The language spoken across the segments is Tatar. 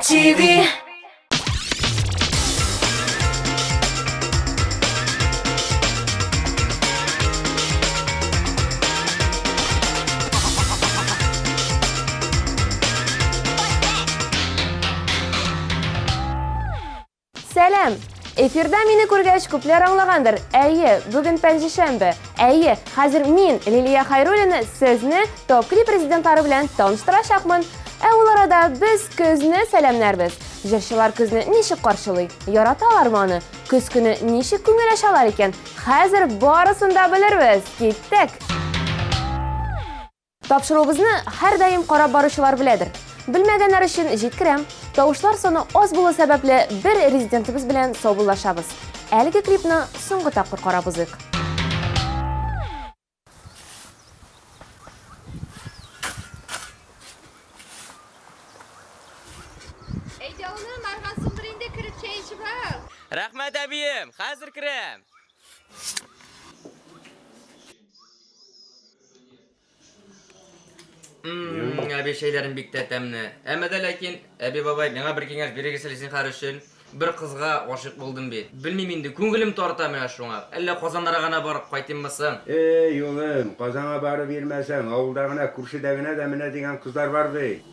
TV. Сәлам! Эфирда мине күргәч, күпләр аңлагандыр. Әйе, бүген пәнҗешәмбе. Әйе, хәзер мин, Лилия Хайруллина, сезне Топ-клип президентлары белән таныштырачакмын. Ә ул арада без көзне сәламнәрбез. Җырчылар көзне ничек каршылый? Яраталармы аны? Көз көне ничек күңел ачалар икән? Хәзер барысын да белербез. Киттек! Тапшыруыбызны һәрдаим карап баручылар беләдер. Белмәгәннәр өчен җиткерәм. Тавышлар саны аз булу сәбәпле, бер резидентыбыз белән саубуллашабыз. Әлеге клипны соңгы тапкыр карап узыйк. Әйдә, улым, аргансыңдыр инде, кереп чәй эчеп ал. Рәхмәт, әбием, хәзер керәм. Әби чәйләрен бик тә тәмле. Әмма дә ләкин, әби бабай, миңа бер киңәш бирегез әле зинһар өчен. Бер кызга гашыйк булдым бит. Белмим инде, күңелем тарта менә шуңа. Әллә Казаннарга гына барып кайтыйммы соң? Эй, улым, Казанга барып йөрмәсәң, авылда гына, күршедә генә дә менә дигән кызлар бар бит.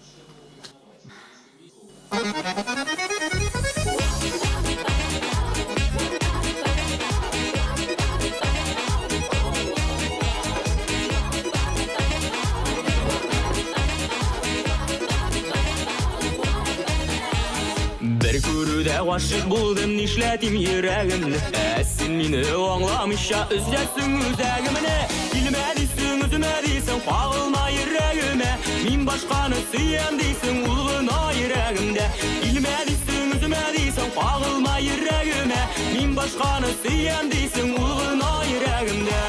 Бер күрүдә гашыйк булдым, нишләтим йөрәгемне? Ә син мине аңламыйча өзәсең үзәгемне. Килмә дисең, өзмә дисең, кагылма йөрәгемә. Мин башканы сөям дисең, ул гына йөрәгемдә. Килмә дисең, өзмә дисең, кагылма йөрәгемә. Мин башканы сөям дисең, ул гына йөрәгемдә.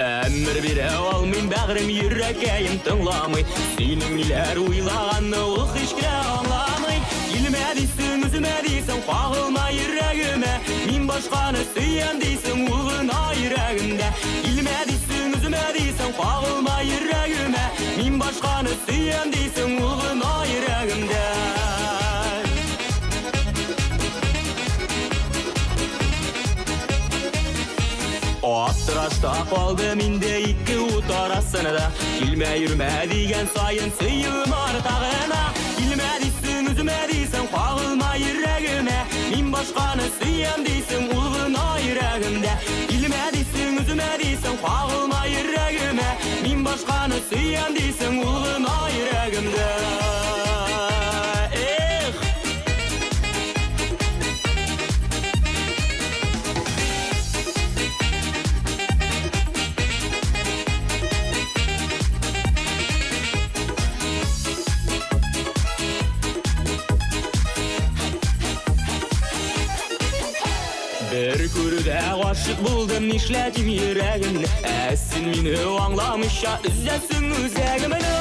Әмер бирә алмыйм, бәгърем йөрәкәем тыңламый. Синең ниләр уйлаганны ул һич кенә аңламый. Килмә дисең, үземә дисең, кагылма йөрәгемә. Мин башканы сөям дисең, ул гына йөрәгемдә. Килмә дисең, үземә дисең, кагылма йөрәгемә. Мин башканы сөям дисең, ул гына йөрәгемдә. Аптырашта калдым инде ике ут арасында. Килмә йөрмә дигән саен сөюем арта гына. Килмә дисең, үземә дисең, кагылма йөрәгемә. Мин башканы сөям дисең, ул гына йөрәгемдә. Килмә дисең, үземә дисең, кагылма йөрәгемә. Мин башканы сөям дисең, ул гына йөрәгемдә. Эх! Бер күрүдә гашыйк булдым, нишләтим йөрәгемне? Ә син мине аңламыйча өзәсең үзәгемне.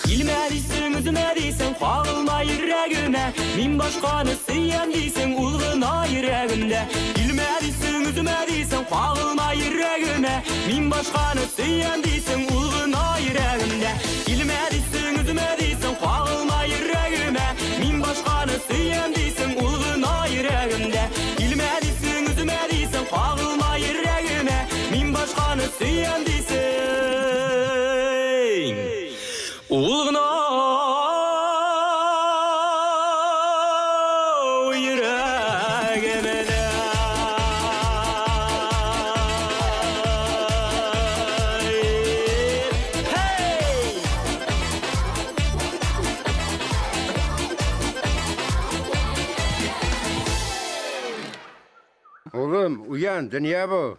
Килмә дисең, үземә дисең, кагылма йөрәгемә. Мин башканы сөям дисең, ул гына йөрәгемдә. Килмә дисең, үземә дисең, кагылма йөрәгемә. Мин башканы сөям дисең, ул гына йөрәгемдә. Килмә дисең, үземә дисең, кагылма йөрәгемә. Мин башканы сөям дисең, ул гына йөрәгемдә. Килмә дисең, үземә дисең, кагылма йөрәгемә. Мин башканы сөям дисең, ул гына йөрәгемдә. Hey! Улым, уян, дөнья бу.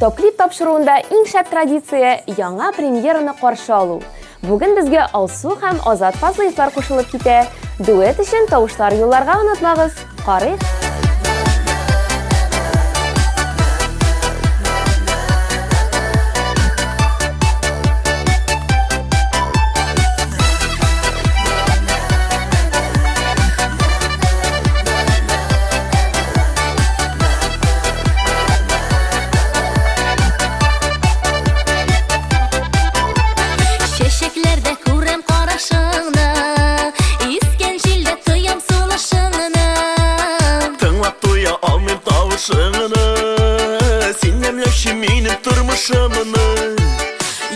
Топ-клип тапшыруында иң шәп традиция яңа премьераны каршы алу. Бүген безгә Алсу һәм Азат Фазлыевлар кушылып китә. Дуэт өчен тавышлар юлларга онытмагыз. Карыйк. язмышымны.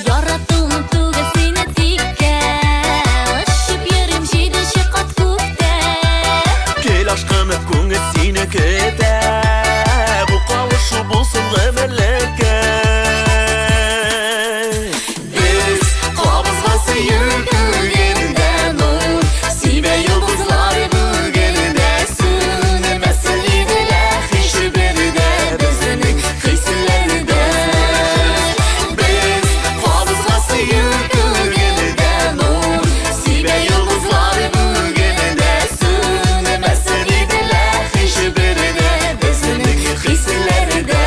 Яратуым түгел сине тиккә, Очып йөрим җиденче кат күктә. Кил ашкынып күңел сине көтә, Бу кавышу булсын гомерлеккә. Без кабызган сөю күгендә нур, Сибә йолдызлар бүген дә сүнмәсен иде лә һичбер дә безнең хисләрдә. Без кабызган сөю күгендә нур, Сибә йолдызлар бүген дә сүнмәсен иде лә һичбер дә безнең хисләрдә.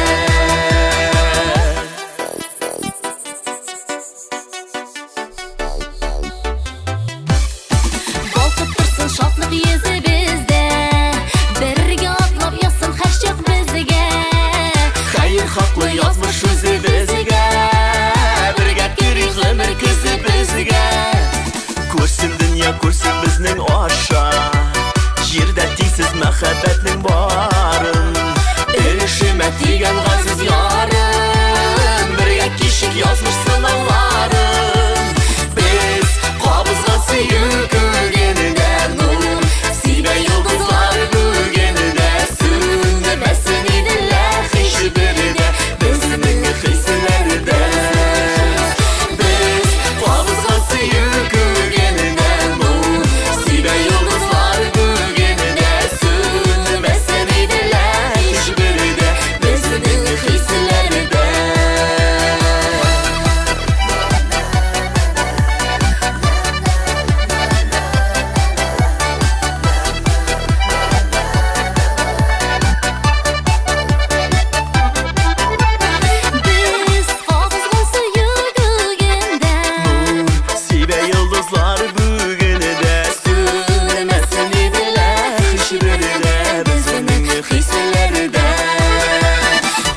Балкып торсын шатлык йөзе бездә, Бергә атлап язсын һәрчак безгә. Хәер хаклы язмыш үзе безгә, Бергә керик гомер көзе безгә. Күрсен дөнья, күрсен безнең аша, Җирдә тисез мәхәббәтнең барын. Өлешемә тигән газиз ярым, Бергә кичик язмыш сынауларын. Без кабызган сөю күгендә нур, Сибә йолдызлар бүген дә сүнмәсен иде лә һичбер дә безнең хисләрдә. Без кабызган сөю күгендә нур, Сибә йолдызлар бүген дә сүнмәсен иде лә һичбер дә безнең хисләрдә. Без кабызган сөю күгендә Сибә йолдызлар бүген дә сүнмәсен иде лә һичбер дә безнең хисләрдә.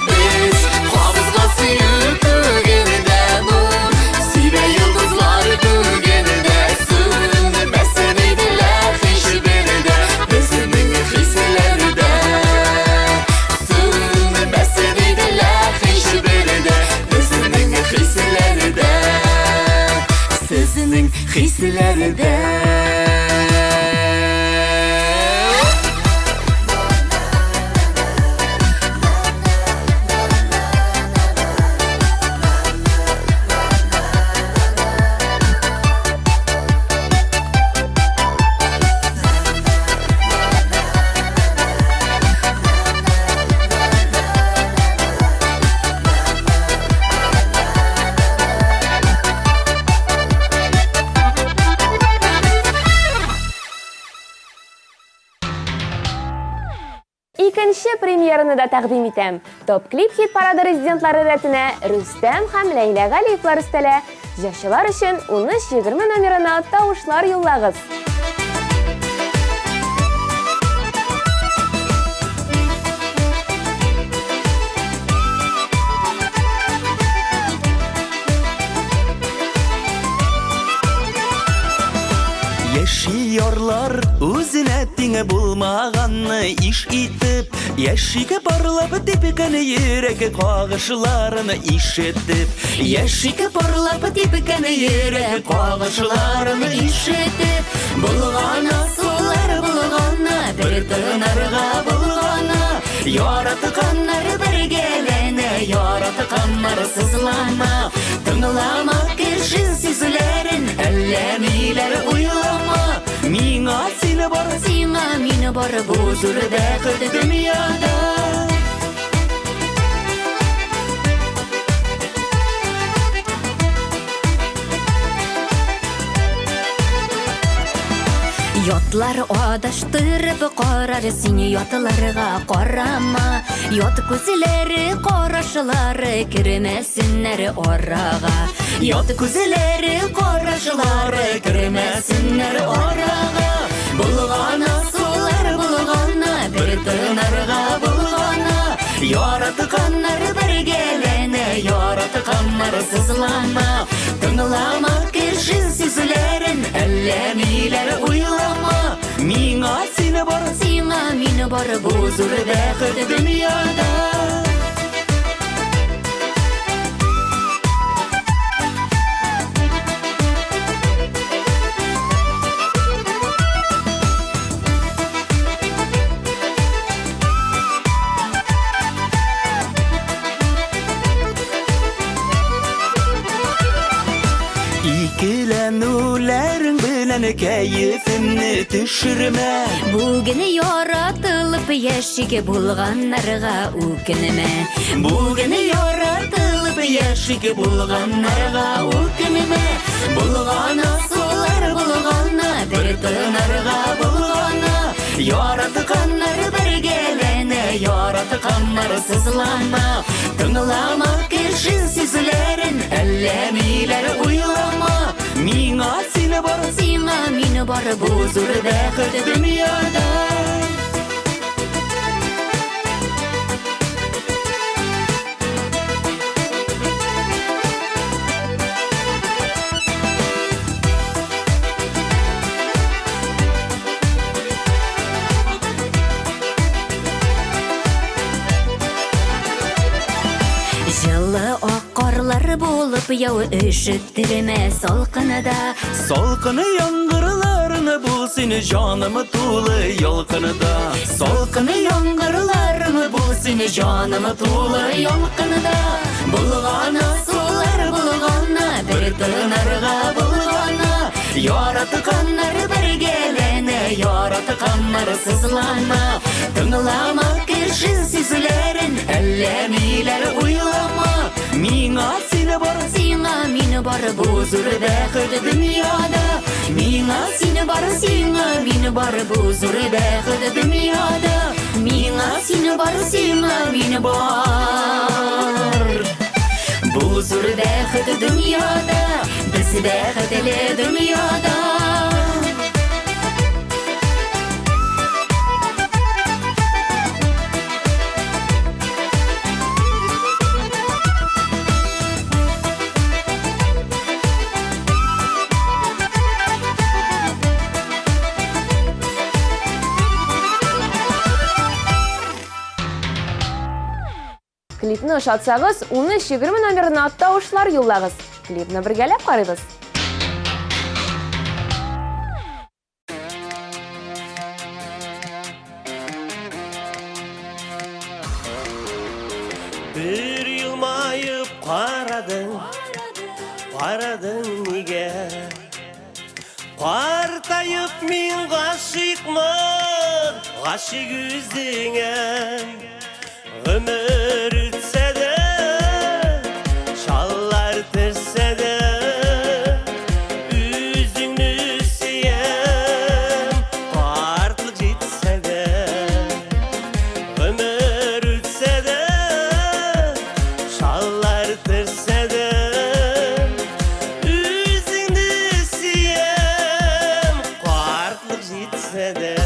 Без кабызган сөю күгендә нур, Сибә йолдызлар бүген дә сүнмәсен иде лә һичбер дә безнең хисләрдә. Сүнмәсен иде лә һичбер дә безнең хисләрдә. Сезнең хисләрдә. Икенче премьераны да тәкъдим итәм. Топ-клип хит-парады резидентлары рәтенә Рөстәм һәм Ләйлә Галиевлар өстәлә. Җырчылар өчен 13-20 номерына тавышлар юллагыз. Яши ярлар үзенә тиңе булмаганны иш итеп, Яшиге парлап типкән йөрәк кагышларын ишетеп, Яшиге парлап типкән йөрәк кагышларын ишетеп, Булгана сулар булгана, бер тынарга булгана, Яратканнар бергәләнә, яратканнар сызлана. Тыңлама кеше сүзләрен, әллә ниләр уйлама. Миңа син бар, Сиңа мин бар, бу зур бәхет дөньяда. Ятлар адаштырып карар, син ятларга карама. Ят күзләре, карашлары кермәсеннәр арага. Ят күзләре, карашлары кермәсеннәр арага. Булгана сулар булгана, бер тынарга булгана. Яратканнар бергәләнә, яратканнар сызлана. Тыңлама кеше сүзләрен, әллә ниләр уйлама. Миңа син бар, Сиңа мин бар, бу зур бәхет дөньяда. Миннән кәефемне төшермә. Бүген яратылып яшик, булганнарга үкенмә. Бүген яратылып яшик, булганнарга үкенмә. Булгана сулар булгана, бер тынарга булгана. Яратканнар бергәләнә, яратканнар сызлана. Тыңлама кеше сүзләрен, әллә ниләр уйлама. Миңа син бар, Сиңа мин бар, бу зур бәхет дөньяда. Җылы ак карлар булып яу, өшеттермә салкында. Салкыны яңгырларны бул сине, җаным тулы ялкында. Салкыны яңгырларны бул сине, җаным тулы ялкында. Булгана сулар булгана, бер тынарга булгана. Яратканнар бергәләнә, яратканнар сызлана. Тыңлама кеше сүзләрен, әллә ниләр уйлама. Миңа син бар, Сиңа мин бар, бу зур бәхет дөньяда. Миңа син бар, сиңа мин бар, бу зур бәхет дөньяда. Миңа син бар, сиңа мин бар. Бу зур бәхет дөньяда, без бәхетле дөньяда. Клипны ошатсагыз, 1320 номерына тавышлар юллагыз. Клипны бергәләп карыйбыз. Бер елмаеп карадың, карадың нигә? Картаеп мин гашыйкмын, гашыйк үзеңә. Гомер үтсә дә, чаллар төшсә дә, үзеңне сөям, картлык җитсә дә. Гомер үтсә дә, чаллар төшсә дә, үзеңне сөям, картлык җитсә дә.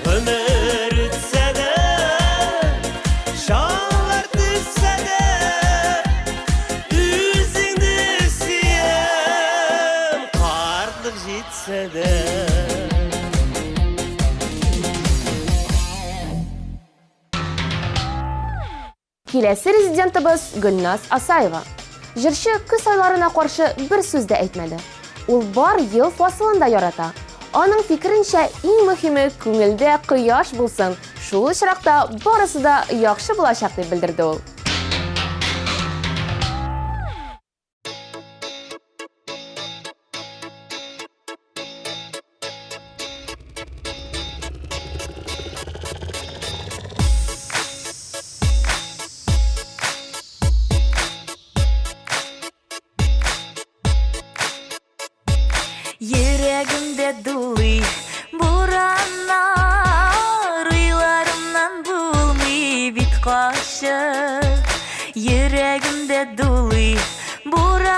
Гомер үтсә дә, шаулар төшсә дә, үзеңне сөям, картлык җитсә дә. Киләсе резидентыбыз Гөлназ Асаева. Җырчы көз айларына каршы бер сүз дә әйтмәде. Ул бар ел фасылын да ярата. Аның фикеренчә, иң мөһиме күңелдә кояш булсын, шул очракта барысы да яхшы булачак, дип белдерде ул. Йөрәгемдә дулый бураннар, уйларымнан булмый бит качып. Йөрәгемдә дулый бураннар,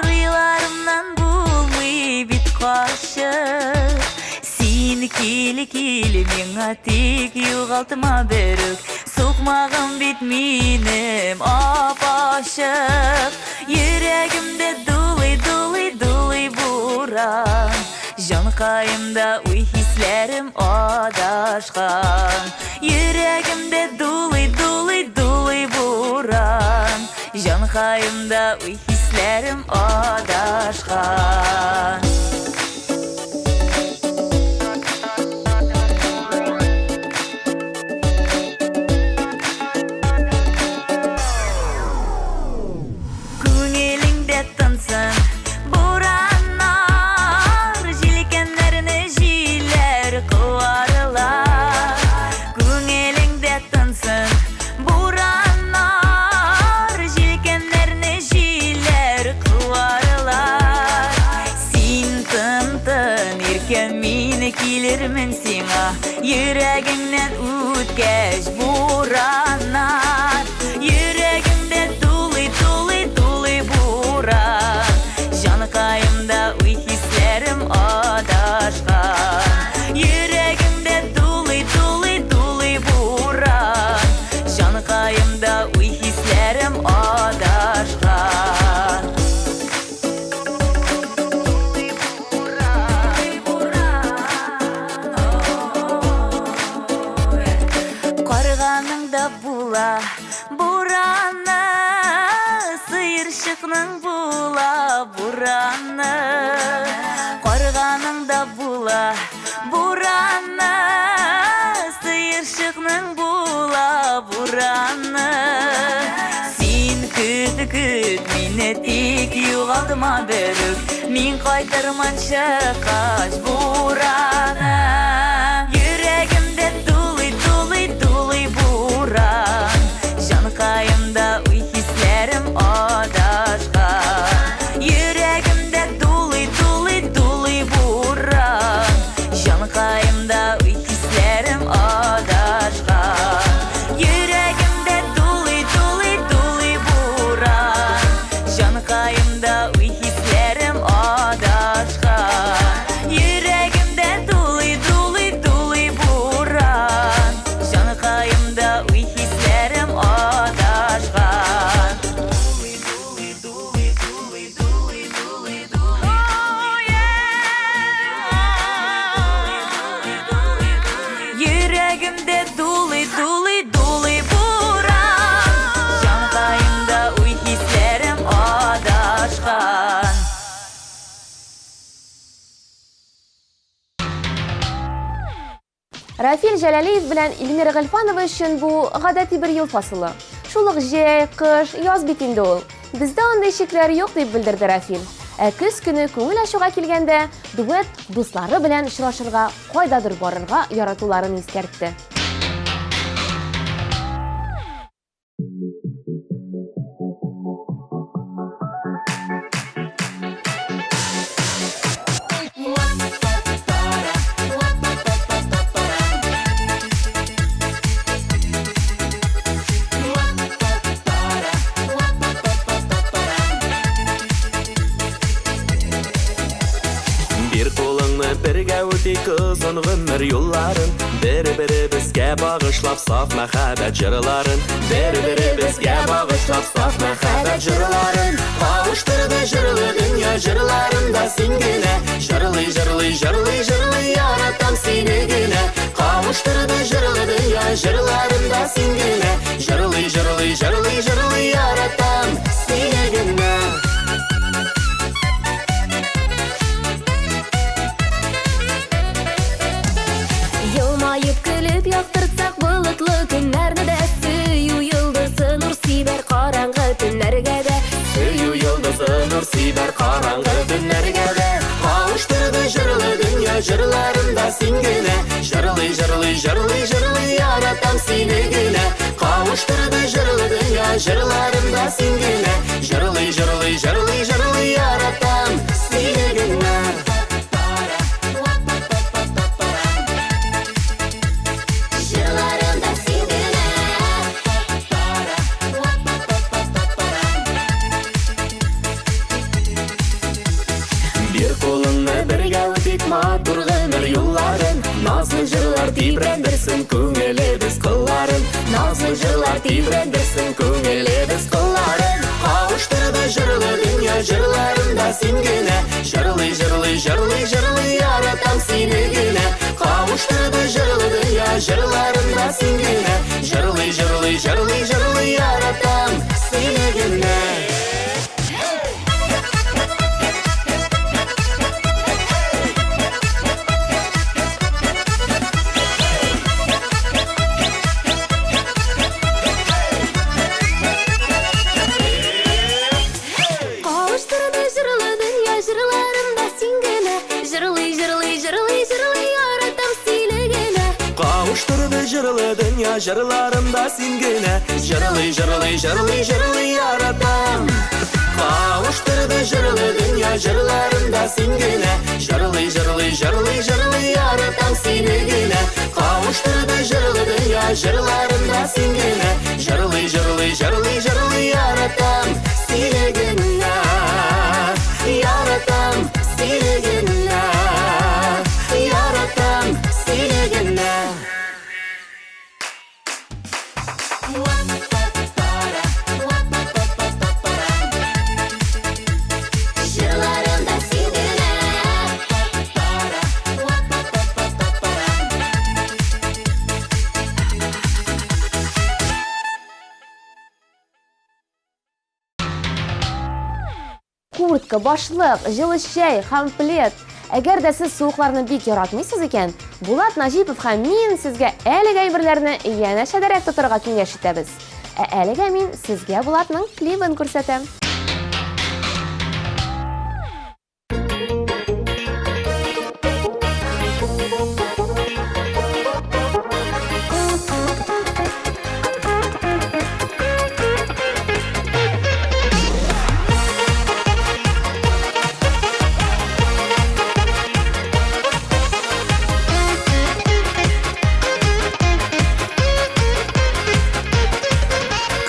уйларымнан булмый бит качып. Син кил, кил миңа, тик югалтма берүк. Сукмагым бит минем ап-ачык. Йөрәгемдә дулый, дулый, дулый буран. Җанкаемда уй-хисләрем адашкан. Йөрәгемдә дулый, дулый, дулый буран. Җанкаемда уй-хисләрем адашкан. Күңелеңдә тынсын бураннар, җилкәннәрне җилләр куарлар. Күңелеңдә тынсын бураннар, җилкәннәрне җилләр куарлар. Син тын-тын иркәм, мин килермен сиңа, йөрәгеңнән үткәч бураннар. Йөрәгемдә дулый, дулый, дулый буран. Җанкаемда уй-хисләрем адашкан. Йөрәгемдә дулый, дулый, дулый буран. Җанкаемда уй-хисләрем адашкан. Карганың да була бураны, сыерчыкның була бураны. Карганың да була бураны, сыерчыкның була бураны. Син көт, көт мине, тик югалтма берүк. Мин кайтырмын чыккач бураны. Йөрәгемдә дулый, дулый, дулый буран. Җанкаемда уй-хисләрем адашкан. Йөрәгемдә дулый, дулый, дулый буран. Җанкаемда уй-хисләрем адашкан. Йөрәгемдә дулый, дулый, дулый буран. Җанкаемда уй-хисләрем адашкан. Йөрәгемдә дулый, дулый, дулый буран. Җанкаемда уй-хисләрем адашкан. Йөрәгемдә дулый, дулый, дулый буран. Җанкаемда уй-хисләрем адашкан. Рафил Җәләлиев белән Эльмира Гыйльфанова өчен бу гадәти бер ел фасылы. Шул ук җәй, кыш, яз бит инде ул. Бездә андый чикләр юк, дип белдерде Рафил. Ә көз көне күңел ачуга килгәндә, дуэт дуслары белән очрашырга, кайдадыр барырга яратуларын искәртте. Бир кулыңны бер Бергә үтик озын гомер юлларын, Бер-беребезгә багышлап саф мәхәббәт җырларын, Бер-беребезгә багышлап саф мәхәббәт җырларын. Кавыштырды җырлы дөнья җырларында син генә, Җырлый, җырлый, җырлый, җырлый яратам сине генә. Кавыштырды җырлы дөнья җырларында син генә, Җырлый, җырлый, җырлый, җырлый яратам сине генә. Елмаеп көлеп яктыртсак болытлы көннәрне дә, Сөю йолдызы нур сибәр караңгы төннәргә дә. Сөю йолдызы нур сибәр караңгы төннәргә дә. Кавыштырды җырлы дөнья җырларында син генә, Җырлый, җырлый, җырлый, җырлый яратам сине генә. Кавыштырды җырлы дөнья җырларында син генә, Җырлый, җырлый, җырлый, җырлый яратам сине генә. Җырларымда син генә. Бир кулыңны, бергә үтик матур гомер юлларын, Назлы җырлар тибрәндерсен күңелебез кылларын, Назлы җырлар тибрәндерсен күңелебез кылларын. Кавыштырды җырлы дөнья җырларында син генә, Җырлый, җырлый, җырлый, җырлый яратам сине генә. Кавыштырды җырлы дөнья җырларында син генә, Җырлый, җырлый, җырлый, җырлый яратам сине генә. Кавыштырды җырлы дөнья җырларында син генә. Җырлый, җырлый, җырлый, җырлый яратам сине генә. Кавыштырды җырлы дөнья җырларында син генә, Җырлый, җырлый, җырлый, җырлый яратам. Кавыштырды җырлы дөнья җырларында син генә, Җырлый, җырлый, җырлый, җырлый яратам сине генә. Кавыштырды җырлы дөнья җырларында син генә, Җырлый, җырлый, җырлый, җырлый яратам сине генә. Яратам сине генә. Яратам сине генә. Җырларымда син генә. Куртка, башлык, җылы чәй һәм плед. Әгәр дә сез суыкларны бик яратмыйсыз икән, Булат Наҗипов һәм мин сезгә әлеге әйберләрне янәшәдәрәк тотарга киңәш итәбез. Ә әлегә мин сезгә Булатның клибын күрсәтәм.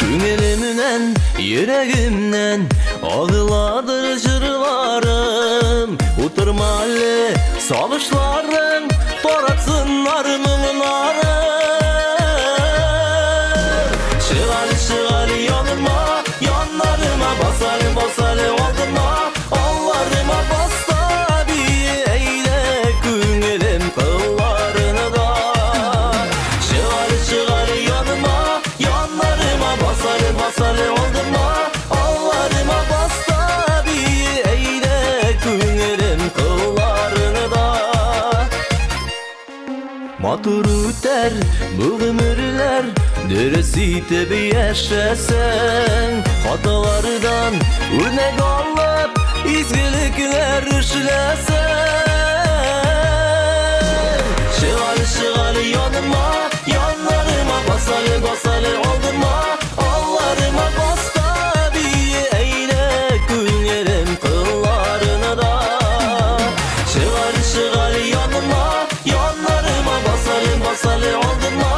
Күңелемнән, йөрәгемнән агыладыр җырларым. Утырма әле, сагышларың таратсыннар моңнарын. Чык әле, чык әле яныма, яннарыма, бас әле, бас әле алдыма, алларыма бас та бие, әйдә күңелем кылларына да. Чык әле, чык әле яныма, яннарыма, бас әле, бас әле алдыма, алларыма бас та бие, әйдә күңелем кылларына да. Матур үтәр бу гомерләр, дөрес итеп яшәсәң, хаталардан үрнәк алып, изгелекләр эшләсәң. Чык әле, чык әле яныма, яннарыма, бас әле, бас әле алдыма, алларыма бас та бие, әйдә күңелем кылларына да. Чык әле, чык әле яныма, яннарыма, бас әле, бас әле алдыма,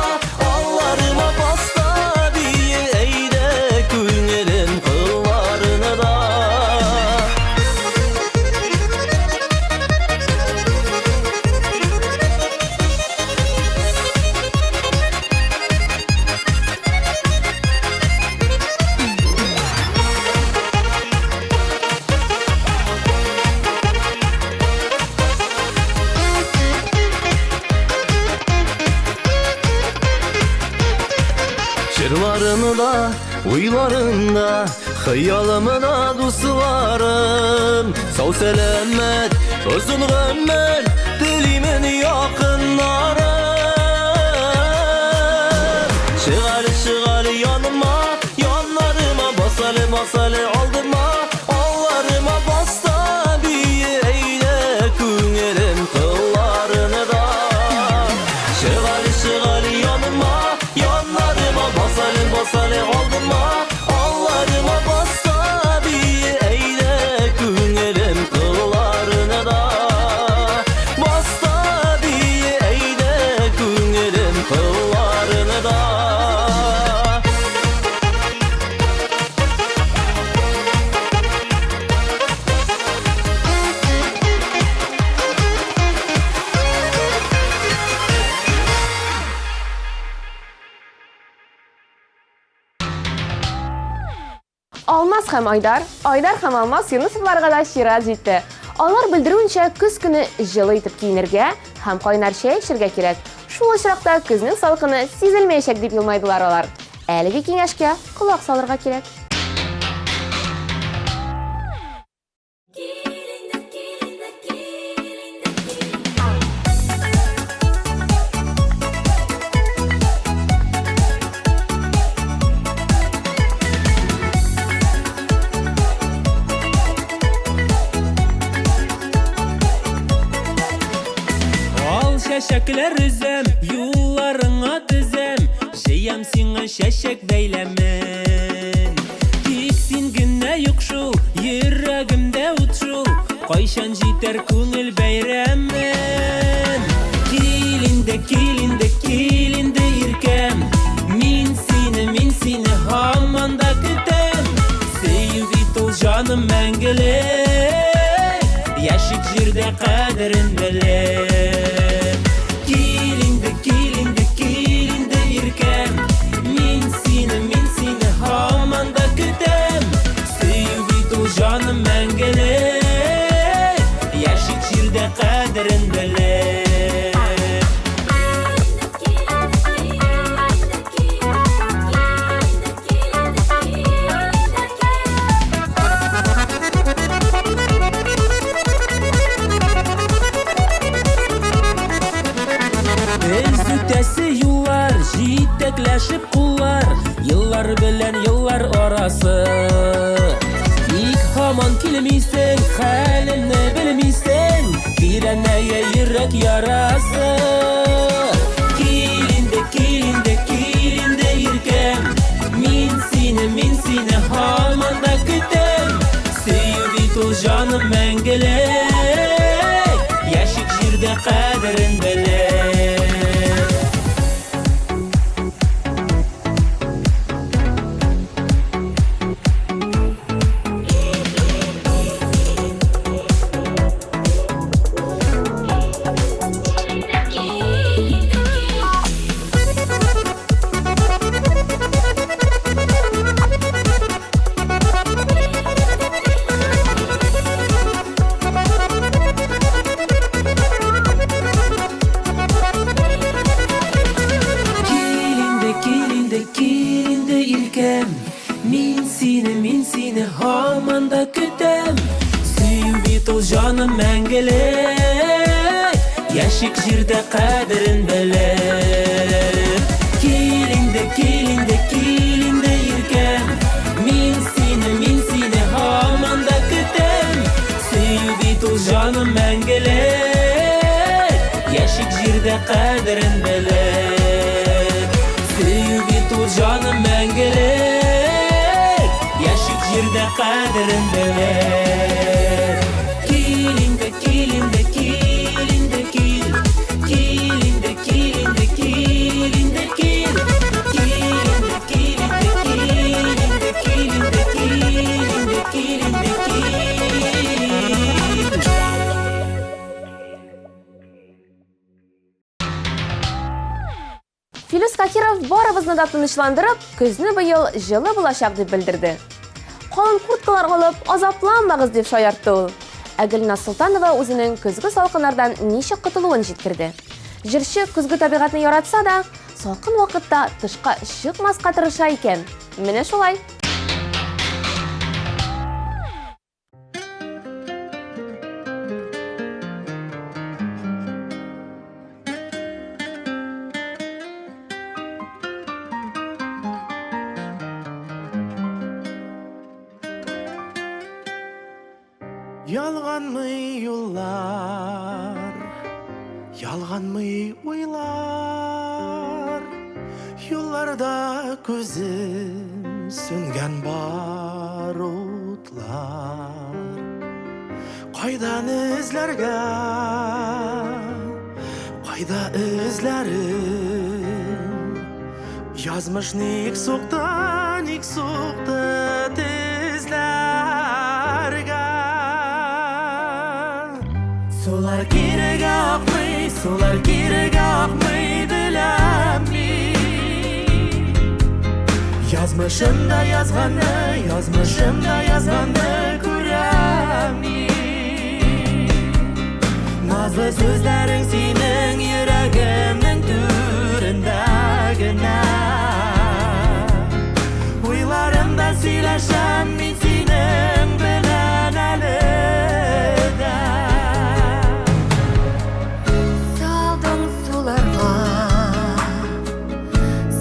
алларыма бас та бие, әйдә күңелем кылларына да. да, уйларымда, хыялымда дусларым. Сау сәламәт, озын гомер телимен якыннарым. Чык әле, чык әле яныма, яннарыма, бас әле, бас әле алдыма, алларыма бас та бие, әйдә күңелем кылларыны да. Чык әле, чык әле яныма, яннарыма, бас әле, бас әле алдыма, алларыма бас та бие, әйдә күңелем кылларыны да. Бас та бие, әйдә күңелем кылларыны да. Алмаз һәм Айдар, Айдар һәм Алмаз Юнысовларга да чират җитте. Алар белдерүенчә, көз көне җылы итеп киенергә һәм кайнар чәй эчәргә кирәк. Шул очракта көзнең салкыны сизелмәячәк, дип елмайдылар алар. Әлеге киңәшкә колак салырга кирәк. Ал чәчәкләр өзәм, юлларыңа тезәм, җыям сиңа чәчәк бәйләмен. Тик син генә юк шул, йөрәгемдә ут шул, кайчан җитәр күңел бәйрәмен. Кил инде, кил инде, кил инде, иркәм, мин сине, мин сине һаман да көтәм. Сөю бит ул җаным мәңгелек, яшик җирдә кадерен белеп. Кил инде, кил инде, кил инде, иркәм, мин сине, мин сине һаман да көтәм. Сөю бит ул җаным мәңгелек, яшик җирдә кадерен белеп. Без үтәсе юллар, җитәкләшеп куллар, еллар белән еллар арасы. Ник һаман килмисең, хәлемне белмисең, тирәнәя йөрәк ярасы. Кил инде, кил инде, кил инде, иркәм, мин сине, мин сине һаман да көтәм. Сөю бит ул җаным мәңгелек, яшик җирдә кадерен белеп. Кил инде, кил инде, кил инде, иркәм, мин сине, мин сине һаман да көтәм. Сөю бит ул җаным мәңгелек, яшик җирдә кадерен белеп. Кил инде, кил инде, кил инде, иркәм, мин сине, мин сине һаман да көтәм. Сөю бит ул җаным мәңгелек, яшик җирдә кадерен белеп. Сөю бит ул җаным мәңгелек, яшик җирдә кадерен белеп. Кил инде, кил инде, кил инде, кил. Кил инде, кил инде, кил инде, кил. Кил инде, кил инде, кил инде, кил инде, кил инде, кил инде, кил. Филүс Каһиров барыбызны да тынычландырып, көзне быел җылы булачак дип белдерде. Калын курткалар алып, азапланмагыз дип шаяртты ул. Ә Гөлназ Солтанова үзенең көзге салкыннардан ничек котылуын җиткерде. Җырчы көзге табигатьне яратса да, салкын вакытта тышка чыкмаска тырыша икән. Менә шулай. Ялганмый юллар, ялганмый уйлар, Юлларда күзем сүнгән бар утлар. Кайдан эзләргә, кайда эзләрем? Язмыш ник сукты, ник сукты тезләргә? Сулар кирегә акмый, сулар кирегә акмый, беләм мин. Язмышымда язганны, язмышымда язганны күрәм мин. Назлы сүзләрең синең йөрәгемнең түрендә генә. Уйларымда сөйләшәм мин синең белән әле дә. Салдың суларга,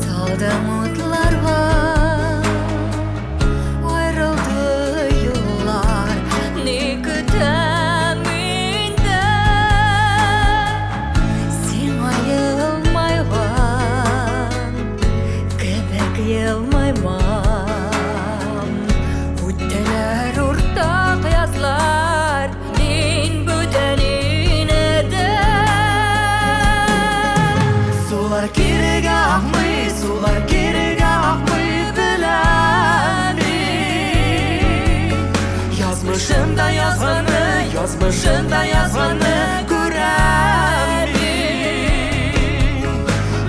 салдың утларга, Аерылды юллар, ни көтәм инде? Сиңа елмайган кебек елмаймам. Үттеләр уртак язлар, мин бүтән инедем. Сулар кирегә акмый, сулар кирегә акмый, беләм мин. Язмышымда язганны, язмышымда язганны күрәм мин.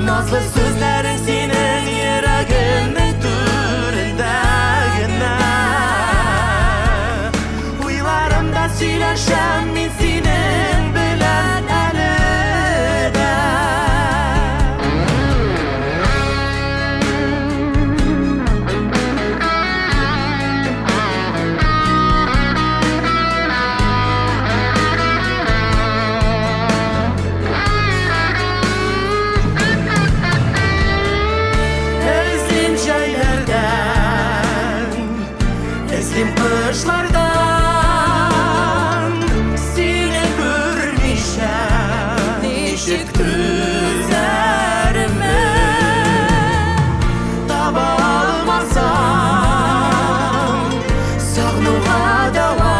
Назлы сүзләрең синең йөрәгемнең түрендә генә. Уйларымда сөйләшәм мин синең белән әле дә. Эзлим җәйләрдән, эзлим кышлардан, Сине күрмичә ничек түзәрмен? Таба алмасам, сагынуга дәва,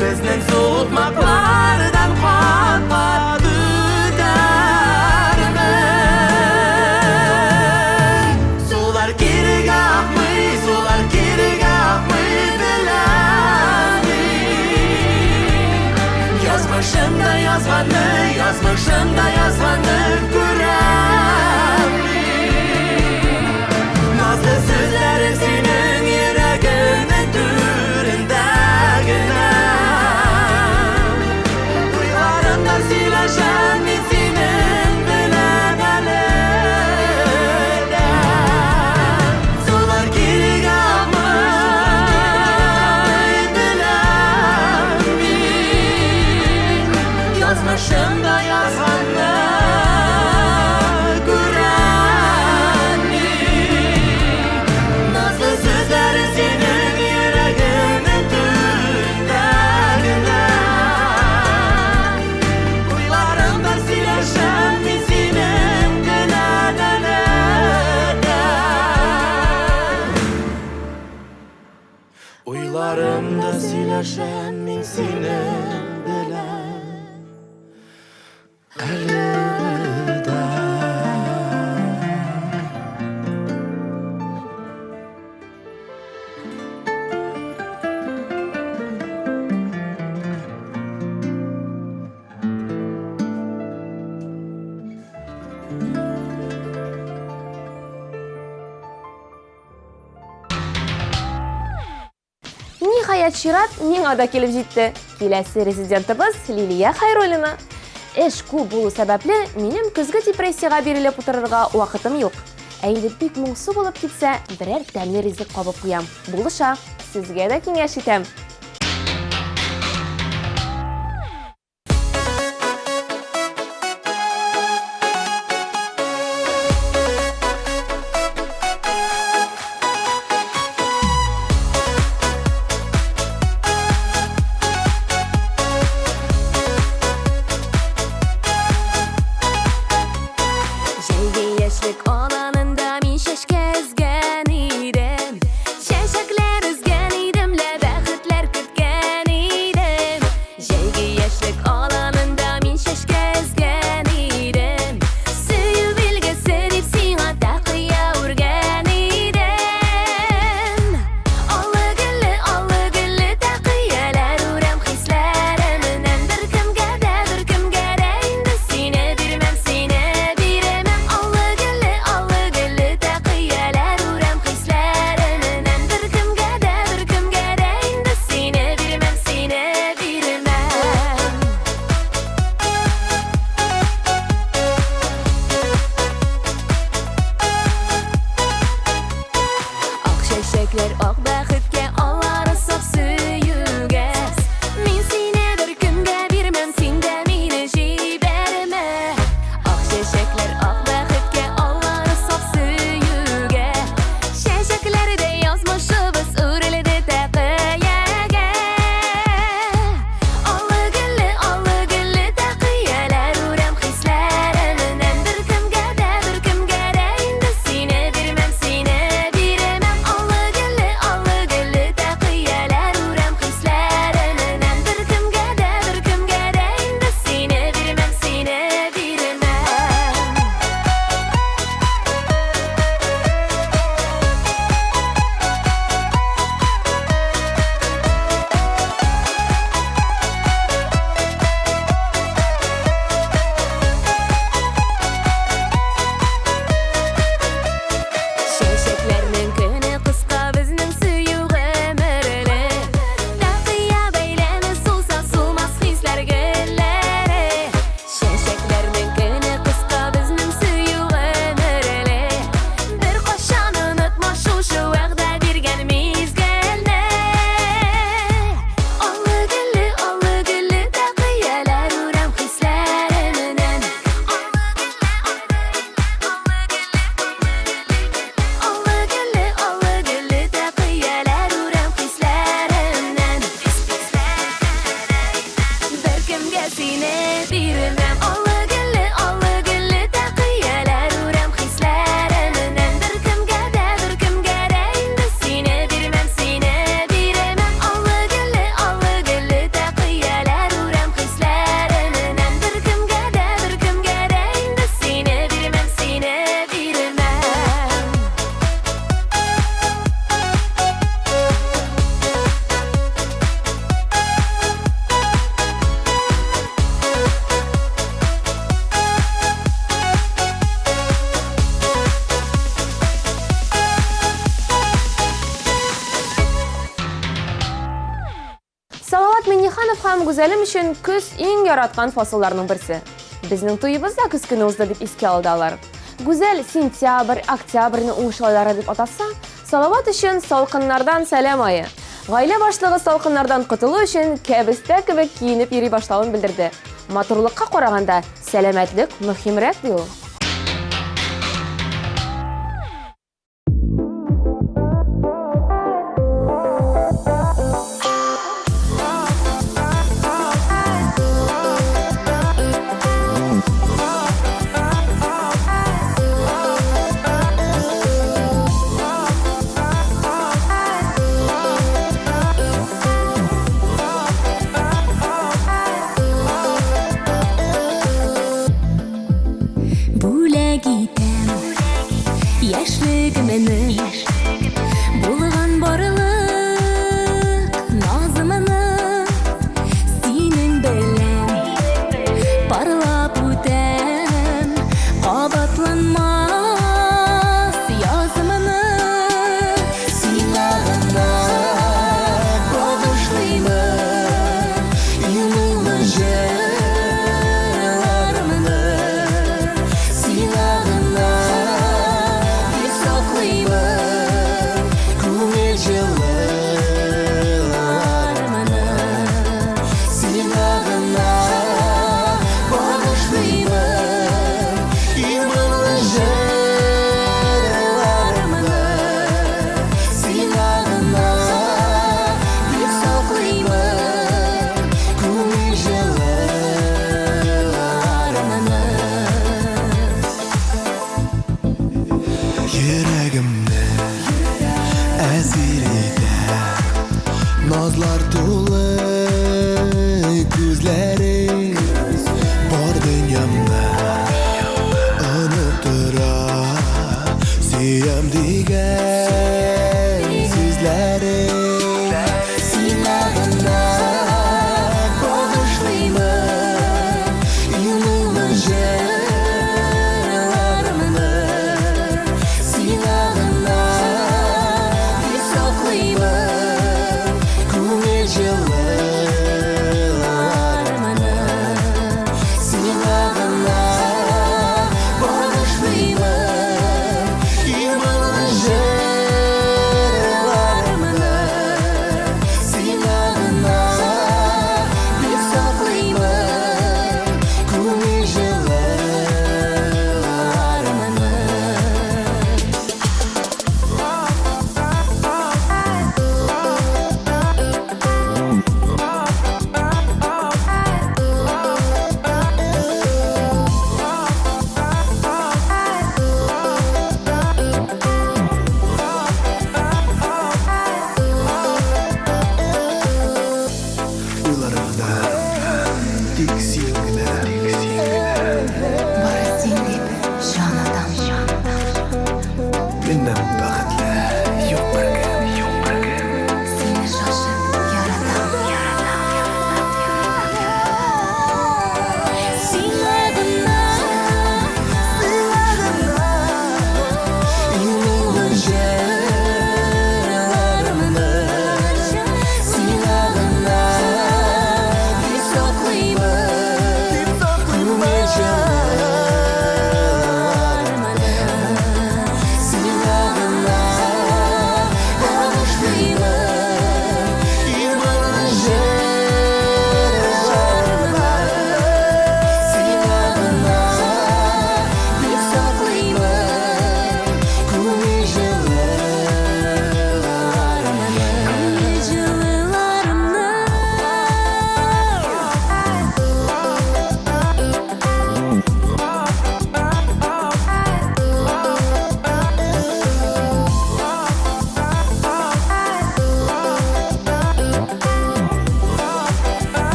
Безнең сукмаклардан кат-кат үтәрмен. Сулар кирегә акмый, сулар кирегә акмый, беләм мин. Язмышымда язганны, язмышымда язганны күрәм мин. Назлы сүзләрең синең йөрәгемнең түрендә генә. Уйларымда сөйләшәм мин синең белән әле дә. Сулар кирегә акмый, беләм мин. Язмышымда язганны күрәм мин. Назлы сүзләрең синең йөрәгемнең түрендә генә. Уйларымда сөйләшәм мин синең белән әле дә. Уйларымда сөйләшәм мин синең белән әле дә. Ниһаять, чират миңа да килеп җитте. Киләсе резидентыбыз Лилия Хайруллина. Эш күп булу сәбәпле, минем көзге депрессиягә бирелеп утырырга вакытым юк. Ә инде бик моңсу булып китсә, берәр тәмле ризык кабып куям. Булыша. Сезгә дә киңәш итәм. Җәйге яшьлек аланында мин чәчкә өзгән идем. Чәчәкләр өзгән идем лә бәхетләр көткән идем. Җәйге яшьлек аланында мин чәчкә өзгән идем. Сөю билгесе дип сиңа тәкыя үргән идем. Аллы-гөлле, аллы-гөлле тәкыяләр үрәм хисләремнән. Беркемгә дә, беркемгә дә инде сине бирмәм, сине бирмәм. Аллы-гөлле, аллы-гөлле тәкыяләр үрәм хисләремнән. Беркемгә дә, беркемгә дә инде сине бирмәм, сине бирмәм. Ак чәчәкләр ак бәхеткә, алары саф сөюгә. Мин сине беркемгә бирмәм, син дә мине җибәрмә. Ак чәчәкләр ак бәхеткә, алары саф сөюгә. Чәчәкләрдәй язмышыбыз үрелде тәкыягә. Аллы-гөлле, аллы-гөлле тәкыяләр үрәм хисләремнән. Беркемгә дә, беркемгә дә инде сине бирмәм, сине бирмәм. Аллы-гөлле, аллы-гөлле тәкыяләр үрәм хисләремнән. Беркемгә дә, беркемгә дә инде сине бирмәм, сине бирмәм. Чәчәкләрнең көне кыска, безнең сөю гомерле. Тәкыя бәйләме сулса сулмас хисләр гөлләре. Чәчәкләрнең көне кыска, безнең сөю гомерле. Беркайчан онытма шушы вәгъдә биргән мизгелне. Аллы-гөлле, аллы-гөлле тәкыяләр үрәм хисләремнән. Аллы-гөлле, аллы-гөлле тәкыяләр үрәм хисләремнән. Беркемгә сине бирмәм. Аллы-гөлле, аллы-гөлле тәкыяләр үрәм хисләремнән. Беркемгә дә, беркемгә дә инде сине бирмәм, сине бирмәм. Аллы-гөлле, аллы-гөлле тәкыяләр үрәм хисләремнән. Беркемгә дә, беркемгә дә инде сине бирмәм, сине бирмәм. Салават Миңнеханов һәм Гүзәлем өчен көз иң яраткан фасылларның берсе. Безнең туебыз да көз көне узды, дип искә алды алар. Гүзәл сентябрь, октябрьне уңыш айлары дип атаса, Салават өчен салкыннардан сәлам ае. Гаилә башлыгы салкыннардан котылу өчен кәбестә кебек киенеп йөри башлавын белдерде. Матурлыкка караганда, сәламәтлек мөһимрәк, ди ул. Бу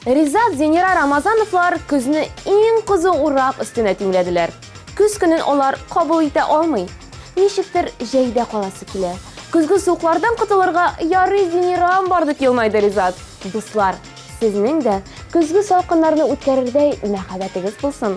Ризат, Зенира Рамазановлар көзне иң кызу урак өстенә тиңләделәр. Көз көнен алар кабул итә алмый. Ничектер җәйдә каласы килә. Көзге суыклардан котылырга ярый Зенирам бар дип елмайды Ризат. Дуслар, сезнең дә көзге салкыннарны үткәрердәй мәхәббәтегез булсын.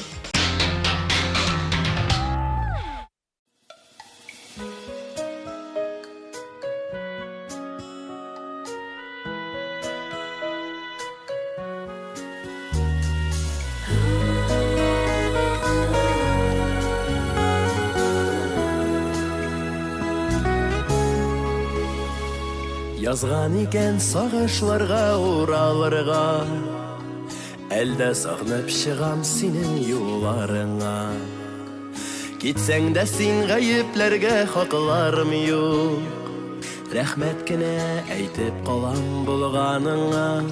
Язган икән сагышларга уралырга Әлдә сагынып чыгам синең юлларыңа Китсәң дә син гаепләргә хакларым юк Рәхмәт кенә әйтеп калам булганыңа.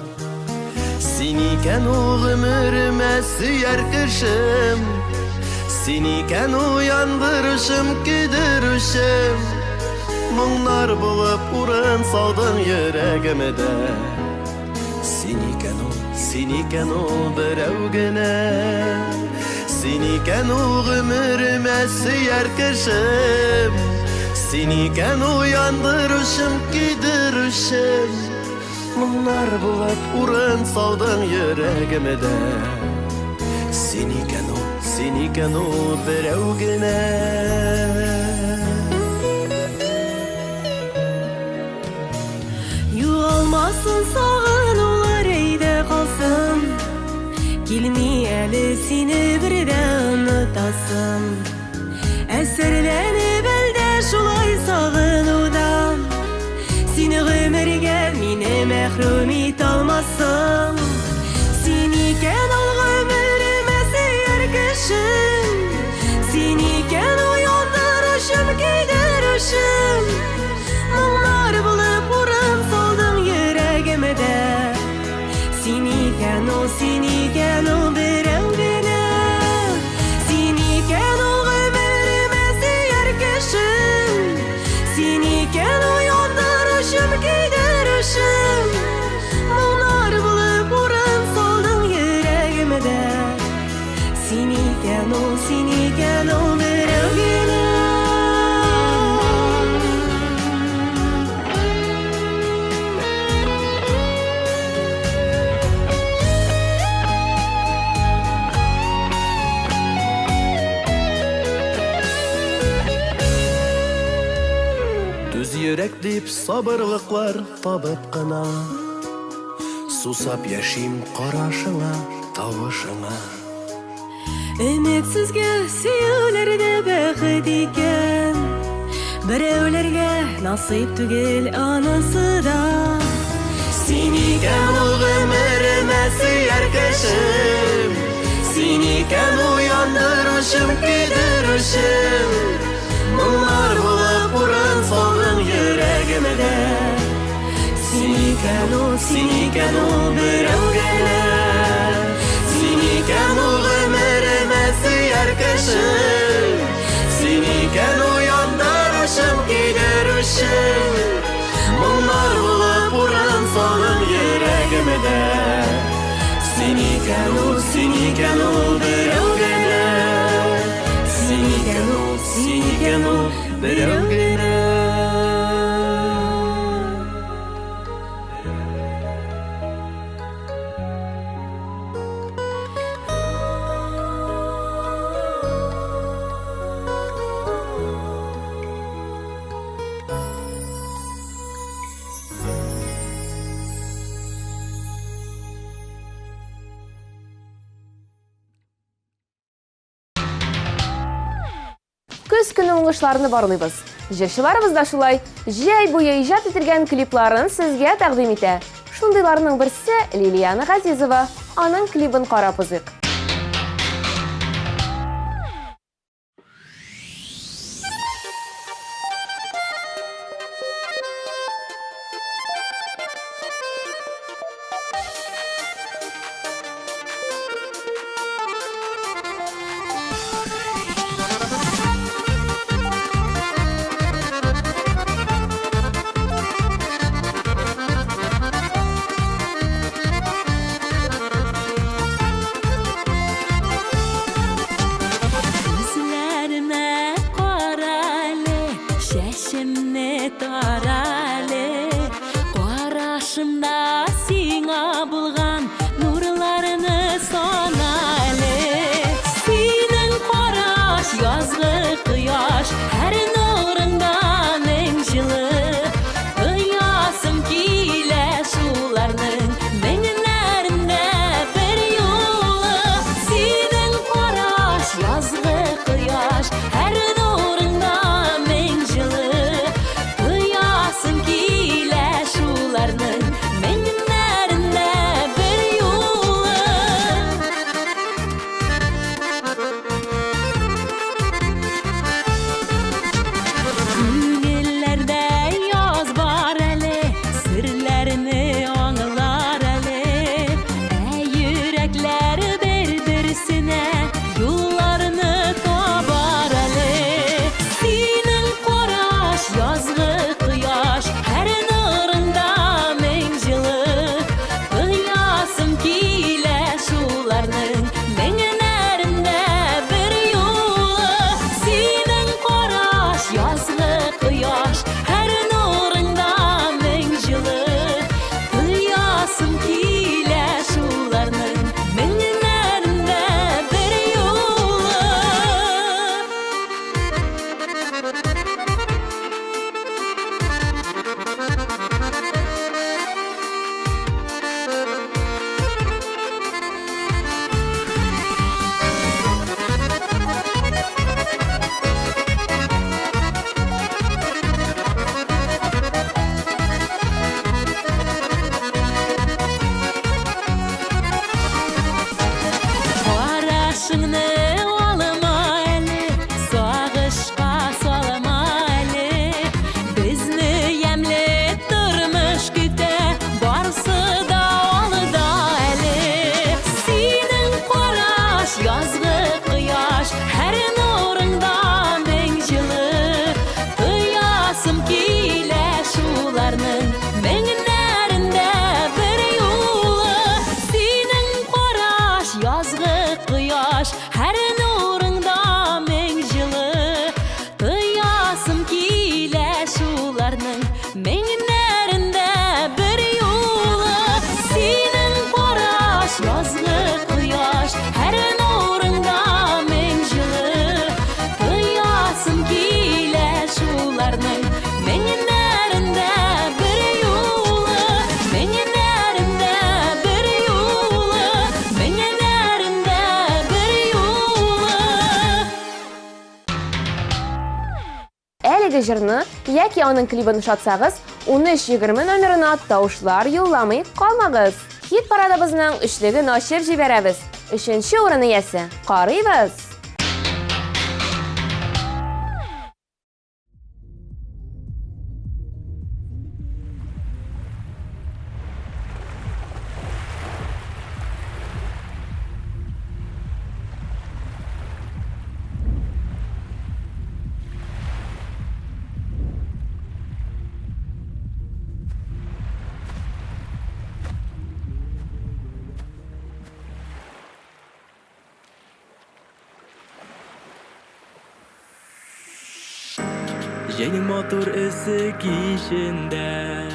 Син икән ул гомеремә сөяр кешем. Син икән ул яндыручым, көйдерүчем. Моңнар булып урын салдың йөрәгемдә. Син икән ул, син икән ул берәү генә. Син икән ул гомеремә сөяр кешем. Син икән ул яндыручым, көйдерүчем. Моңнар булып урын салдың йөрәгемдә. Син икән ул, син икән ул берәү генә. Югалмасын сагынулар әйдә калсын. Килми әле сине бер дә онытасым. Әсәрләнеп әлдә шулай сагынудан. Сине гомергә мине мәхрүм итә алмассың. Син икән ул гомеремә сөяр кешем. Син икән ул яндыручым, көйдерүчем. Моңнар булып урын салдың йөрәгемдә. Син икән ул, син икән ул берәү генә. Син икән ул гомеремә сөяр кешем. Син икән ул яндыручым, көйдерүчем. Моңнар булып урын салдың йөрәгемдә. Син икән ул, син икән ул берәү генә. Түз йөрәк дип сабырлыклар табып кына Сусап яшим карашыңа, тавышыңа. Өметсезгә сөюләр дә бәхет икән. Берәүләргә насыйп түгел анысы да. Син икән ул гомеремә сөяр кешем. Син икән ул яндыручым, көйдерүчем. Моңнар булып урын салдың йөрәгемдә. Син икән ул, син икән ул берәү генә. Син икән ул гомеремә сөяр кешем. Син икән ул яндыручым, көйдерүчем. Моңнар булып урын салдың йөрәгемдә. Син икән ул, син икән ул берәү генә. Син икән ул, син икән ул берәү генә. Көз көне уңышларны барлыйбыз. Җырчыларыбыз да шулай җәй буе иҗат ителгән клипларын сезгә тәкъдим итә. Шундыйларның берсе Лилиана Газизова. Аның клибын карап узыйк. Чәчемне тара әле. Карашымда сиңа булган нурларны сана әле. Синең караш язгы кояш, һәр нурыңда мең җылы. Тоясым килә шуларның меңнәрендә бер юлы. Синең караш язгы кояш, һәр нурыңда мең җылы. Тоясым килә шуларның меңнәрендә бер юлы. Күңелләрдә яз бар әле, серләрне аңлар әле. Ә йөрәкләр бер-берсенә юлларны табар әле. Синең караш язгы кояш, һәр нурыңда мең җылы. Тоясым килә шуларның меңнәрендә бер юлы. Синең караш язгы кояш, һәр нурыңда мең җылы. Тоясым килә шуларның меңнәрендә бер юлы. Карашыңны алма әле, сагышка салма әле. Безне ямьле тормыш көтә, барсы да алда әле. Синең караш язгы кояш, һәр нурыңда мең җылы. Тоясым килә шуларның меңнәрендә бер юлы. Синең караш язгы кояш, һәр нурыңда мең җылы. Тоясым килә шуларның меңнәрендә бер юлы. Синең караш язгы кояш, һәр нурыңда мең җылы. Тоясым килә шуларның меңнәрендә бер юлы. Меңнәрендә бер юлы. Меңнәрендә бер юлы. Әлеге җырны яки аның клибын ошатсагыз, 1320 номерына тавышлар юлламый калмагыз. Хит парадыбызның өчлеген ачып җибәрәбез. Өченче урын иясе. Карыйбыз! Җәйнең матур эссе кичендә,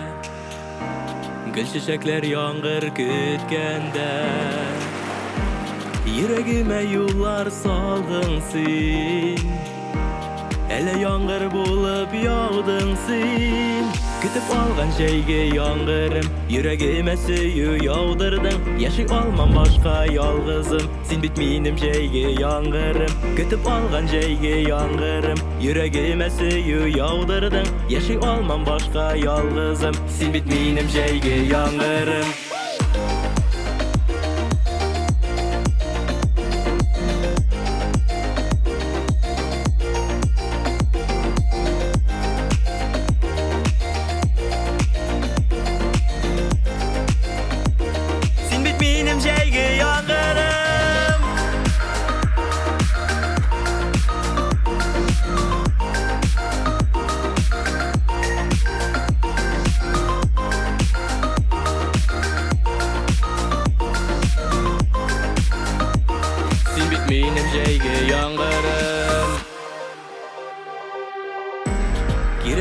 Гөл чәчәкләр яңгыр көткәндә, Йөрәгемә юллар салдың син. Әле яңгыр булып яудың син. Көтеп алган җәйге яңгырым, Йөрәгемә сөю яудырдың. Яши алмам башка ялгызым, Син бит минем җәйге яңгырым. Көтеп алган җәйге яңгырым, Йөрәгемә сөю яудырдың. Яши алмам башка ялгызым, Син бит минем җәйге яңгырым. Син бит минем җәйге яңгырым.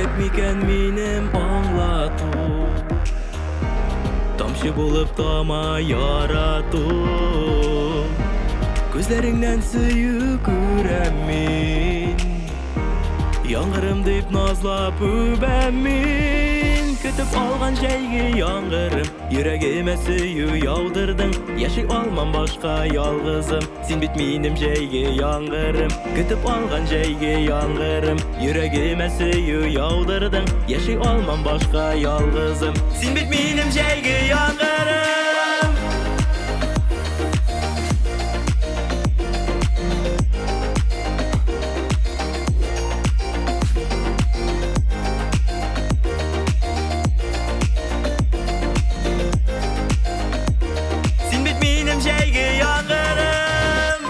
Кирәк микән минем аңлату? Тамчы булып тама ярату. Күзләреңнән сөю күрәм мин. Яңгырым дип назлап үбәм мин. Көтеп алган җәйге яңгырым, йөрәгемә сөю яудырдың. Яши алмам башка ялгызым, син бит минем җәйге яңгырым. Көтеп алган җәйге яңгырым, йөрәгемә сөю яудырдың. Яши алмам башка ялгызым, син бит минем җәйге яңгырым. Син бит минем җәйге яңгырым.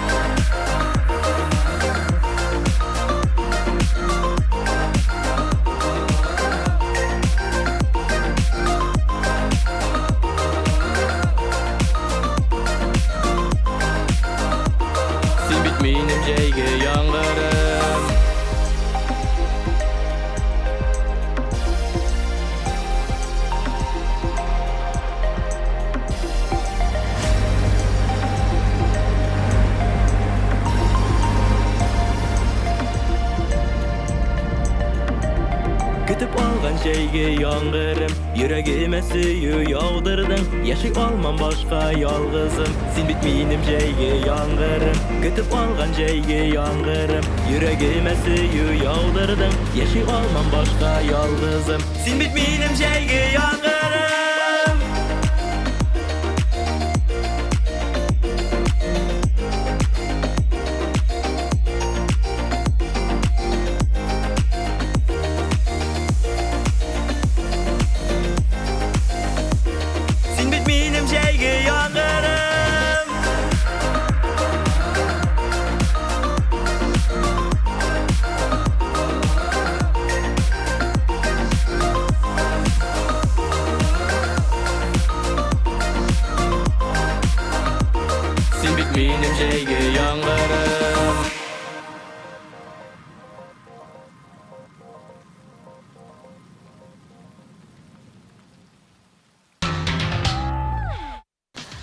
Син бит минем җәйге яңгырым. Көтеп алган җәйге яңгырым, йөрәгемә сөю яудырдың. Яши алмам башка ялгызым, син бит минем җәйге яңгырым. Көтеп алган җәйге яңгырым, йөрәгемә сөю яудырдың. Яши алмам башка ялгызым, син бит минем җәйге яңгырым. Син бит минем җәйге яңгырым. Син бит минем җәйге яңгырым.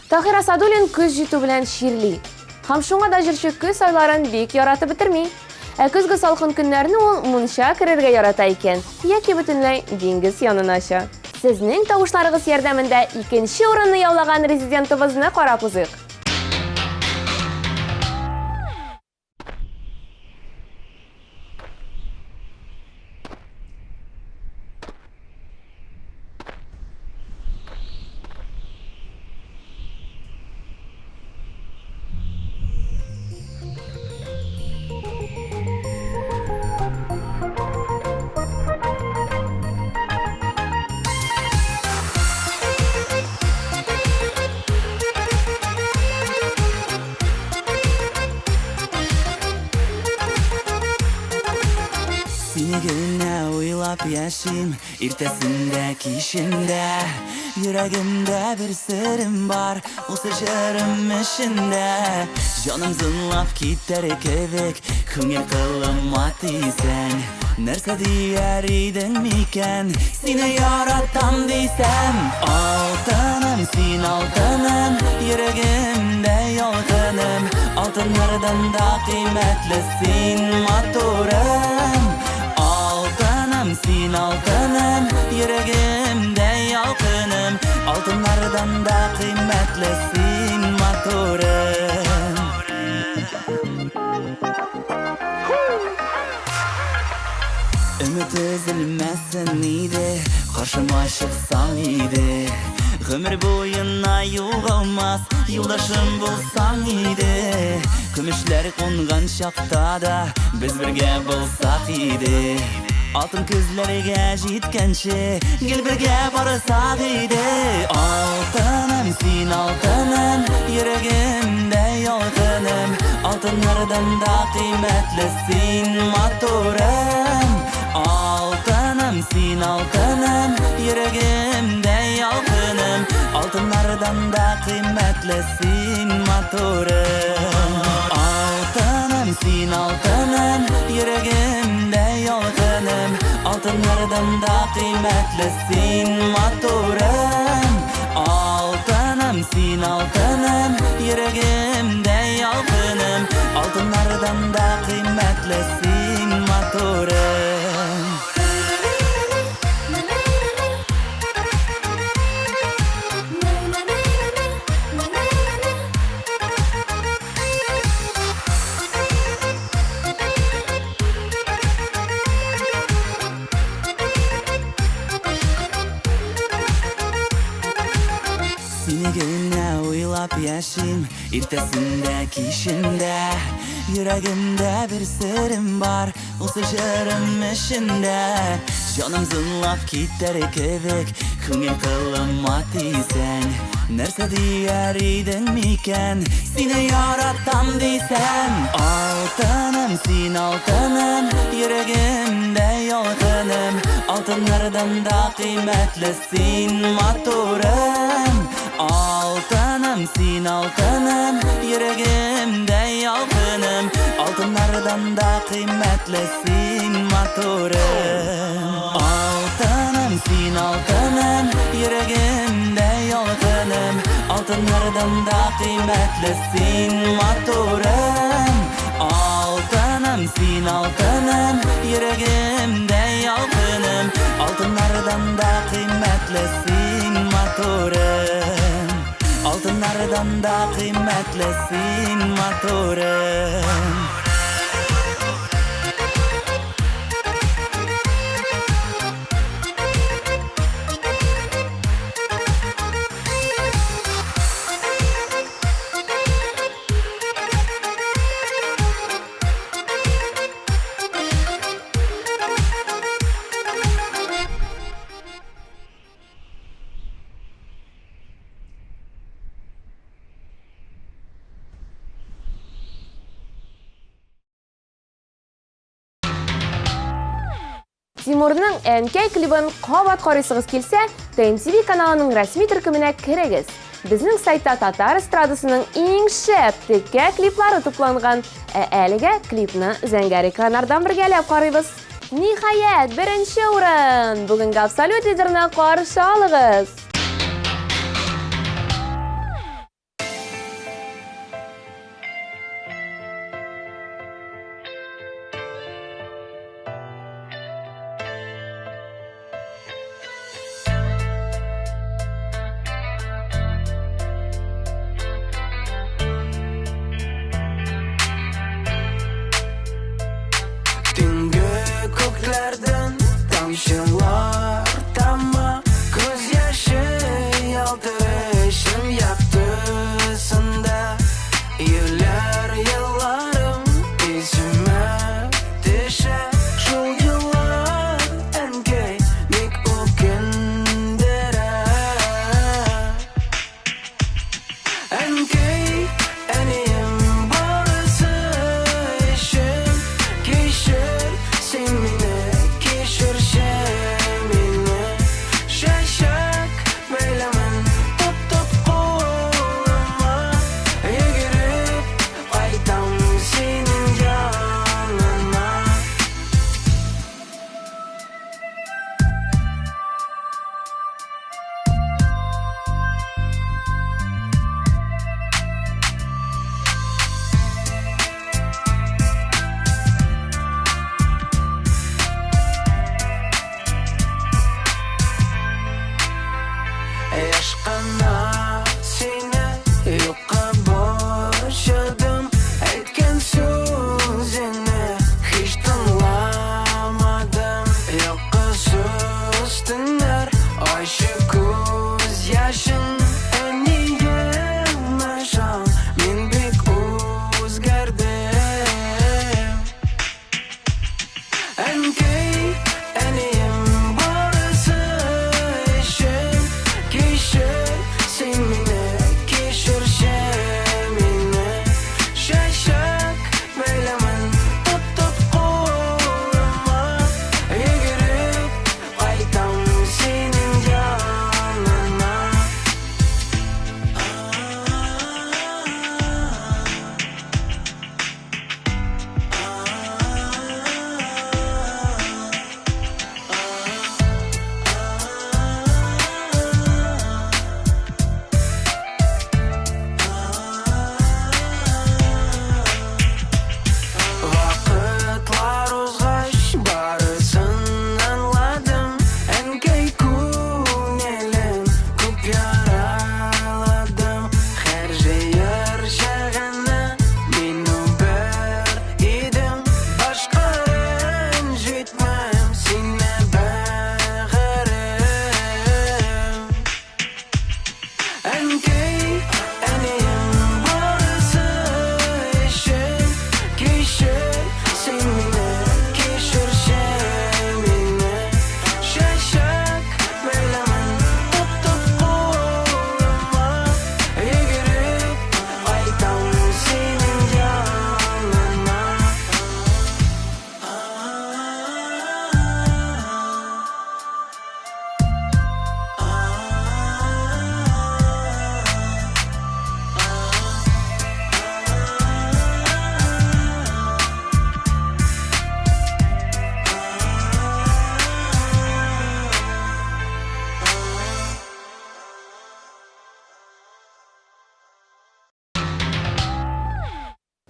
Таһир Асадуллин көз җитү белән чирли. Һәм шуңа да җырчы көз айларын бик яратып бетерми. Ә көзге салкын көннәрне ул мунча керергә ярата икән, яки бөтенләй диңгез янына оча. Сезнең тавышларыгыз ярдәмендә икенче урынны яулаган резидентыбызны карап узыйк. Сине генә уйлап яшим, иртәсен дә, кичен дә. Йөрәгемдә бер серем бар, ул сер җырым эчендә. Җаным зынлап китәр кебек, күңел кылыма тисәң. Нәрсә дияр идең микән, сине яратам дисәм. Алтыным, син алтыным, йөрәгемдә ялкыным. Алтыннардан да кыйммәтле син, матурым. Алтыным, син алтыным, йөрәгемдә ялкыным. Алтыннардан да кыйммәтле син, матурым. Өмет өзелмәсен иде, каршыма чыксаң иде. Гомер буена югалмас, юлдашым булсаң иде. Көмешләр кунган чакта да без бергә булсак иде. Алтын көзләргә җиткәнче, гел бергә барсак иде. Алтыным, син алтыным, йөрәгемдә ялкыным. Алтыннардан да кыйммәтле син, матурым. Алтыным, син алтыным, йөрәгемдә ялкыным. Алтыннардан да кыйммәтле син, матурым. Алтыным, син алтыным, йөрәгемдә ялкыным. Алтыннардан да кыйммәтле син, матурым. Алтыным, син алтыным, йөрәгемдә ялкыным. Алтыннардан да кыйммәтле син, матурым. Сине генә уйлап яшим, иртәсендә, кичендә. Йөрәгемдә бер серем бар, ул җырым эчендә. Җаным зынлап китәр кебек, күңел кылыма тисәң. Нәрсә дияр идең микән, сине яратам дисәм. Алтыным, син алтыным, йөрәгемдә ялкыным. Алтыннардан да кыйммәтле син, матурым. Алтыным, син алтыным, йөрәгемдә ялкыным. Алтыннардан да кыйммәтле син, матурым. Алтыным, син алтыным, йөрәгемдә ялкыным. Алтыннардан да кыйммәтле син, матурым. Алтыным, син алтыным, йөрәгемдә ялкыным. Алтыннардан да кыйммәтле син, матурым. Алтыннардан да кыйммәтле син, матурым. Тимурның Әнкәй клибын кабат карыйсыгыз килсә, ТМТV каналының рәсми төркеменә керегез. Безнең сайтта татар эстрадасының иң шәп текә клиплары тупланган. Ә әлегә клипны зәңгәр экраннардан бергәләп карыйбыз. Ниһаять, беренче урын! Бүгенге абсолют лидерны каршы алыгыз! Төнге күкләрдән тамчылар тама, күз яше ялтырышым яктысында. Еллар елларым исемә төшә, шул еллар әнкәй бик үкендерә. Әнкәй, әнием барысы өчен кичер син мине, кичерче.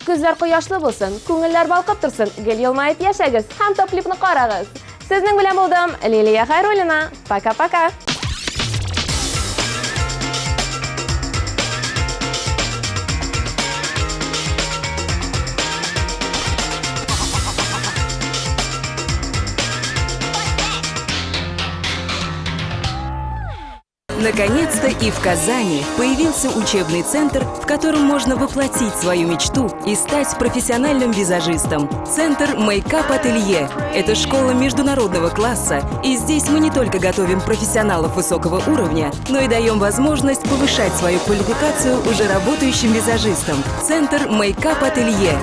Көзләр кояшлы булсын, күңелләр балкып торсын, гел елмаеп яшәгез һәм Топ Клипны карагыз. Сезнең белән булдым Лилия Хайруллина. Пока-пока. Наконец-то и в Казани появился учебный центр, в котором можно воплотить свою мечту и стать профессиональным визажистом. Центр Мейкап Ателье – это школа международного класса, и здесь мы не только готовим профессионалов высокого уровня, но и даем возможность повышать свою квалификацию уже работающим визажистам. Центр Мейкап Ателье.